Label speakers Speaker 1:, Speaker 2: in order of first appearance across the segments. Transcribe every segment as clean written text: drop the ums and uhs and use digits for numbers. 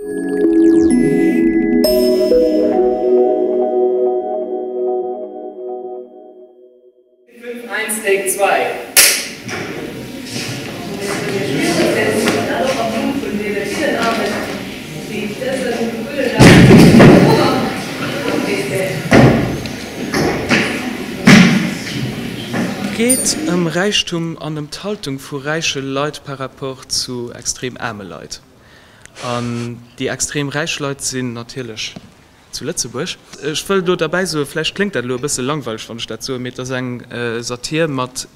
Speaker 1: Et geet ëm Räichtum an ëm d'Haltung vu räiche Leit par rapport zu extrem aarme Leit. An déi extrem räich Leit sinn natierlech zu Lëtzebuerg. Ech wëll do derbäi soen, vläicht kléngt dat elo e bësse langweileg, wann ech dat soen, mee et ass eng Satir mat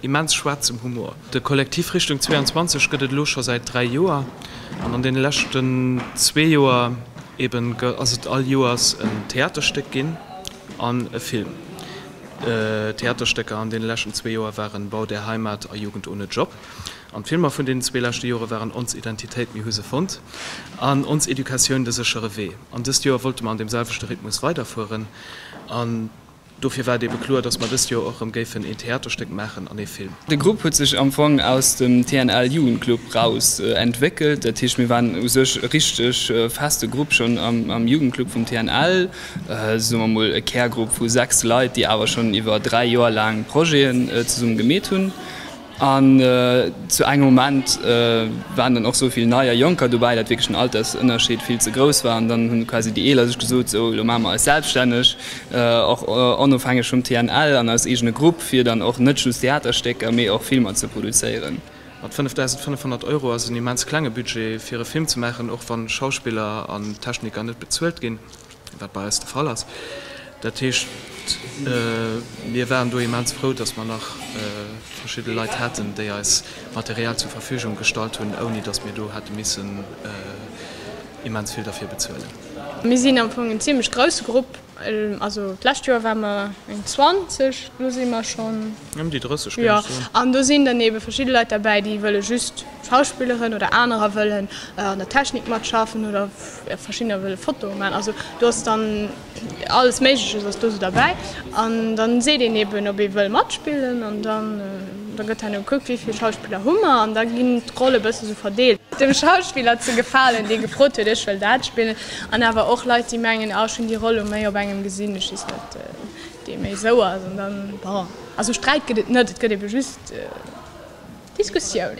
Speaker 1: immens schwaarzem Humor. De Kollektiv Richtung 22 gëtt et elo scho säit 3 Joer an an deene leschten zwee Joer eben ass et all Joers en Theaterstéck ginn an e Film. D'Theaterstécker an deene leschten zwee Joer waren Bau der Heimat a Jugend ohne Job an d'Filmer vun deenen zwee leschte Jore waren Ons Identitéit, mir hu se fonnt an Ons Educatioun, de séchere Wee. An dëst Joer wollte mer an deem selwechte Rhythmus weiderfueren an Dofir war et ebe kloer, dass mer dëst Joer och erëm géifen een Theaterstéck maachen an ee Film.
Speaker 2: De Grupp huet sech am Fong aus dem TNL Jugendclub raus entwéckelt. Dat heescht, mir waren u sech e richteg feste Grupp schonn am Jugendclub vum TNL, soe mer mol e Kärgrupp vu 6 Leit, déi awer schonn iwwer 3 Joer laang Projeten zesumme gemeet hunn. An zu engem Moment waren dann och sou vill nei a Jonker dobäi, dat wierklech den Altersënnerscheed vill ze grouss war. An dann hunn quasi déi Eeler sech gesot, sou elo maache mer eis selbststänneg, och onofhängeg vum TNL an eis eegene Grupp, fir dann och net just Theaterstécker, mee och Filmer ze produzéieren.
Speaker 1: Mat 5.500 Euro ass en immens klenge Budget fir e Film ze maachen, och wann Schauspiller an Techniker net bezuelt ginn. wat bei eis de Fall ass. Dat heescht, mir waren do immens frou, dass mer nach verschidde Leit haten, déi eis Material zur Verfügung gestallt hunn, ouni dass mir do hätte missen immens vill derfir bezuelen.
Speaker 3: Mir sinn am Fong en zimlech grousse Grupp. Also d'lescht Joer ware mer eng 20, elo si mer schonn.
Speaker 1: Ëm déi 30, géif ech soen.
Speaker 3: An do sinn dann ebe verschidde Leit derbäi, déi wëlle just Schauspilleren oder anerer wëllen an der Technik matschaffen oder verschiddener wëlle Fotoe maachen. Also do ass dann alles Méigleches ass do sou derbäi. An dann seet een eben, ob ee wëll matspillen an dann da gëtt herno gekuckt, wéi vill Schauspiller hu mer an da ginn d'Rolle bësse sou verdeelt. Dem Schauspiller ze gefalen, dee gefrot huet, ech wëll dat spillen an awer och Leit, déi mengen, ah ech hunn déi Roll elo méi op engem gesinn, ech weess net, dee méi sou ass an dann, bon, also Sträit gëtt et net, et gëtt ebe just. Diskussioun.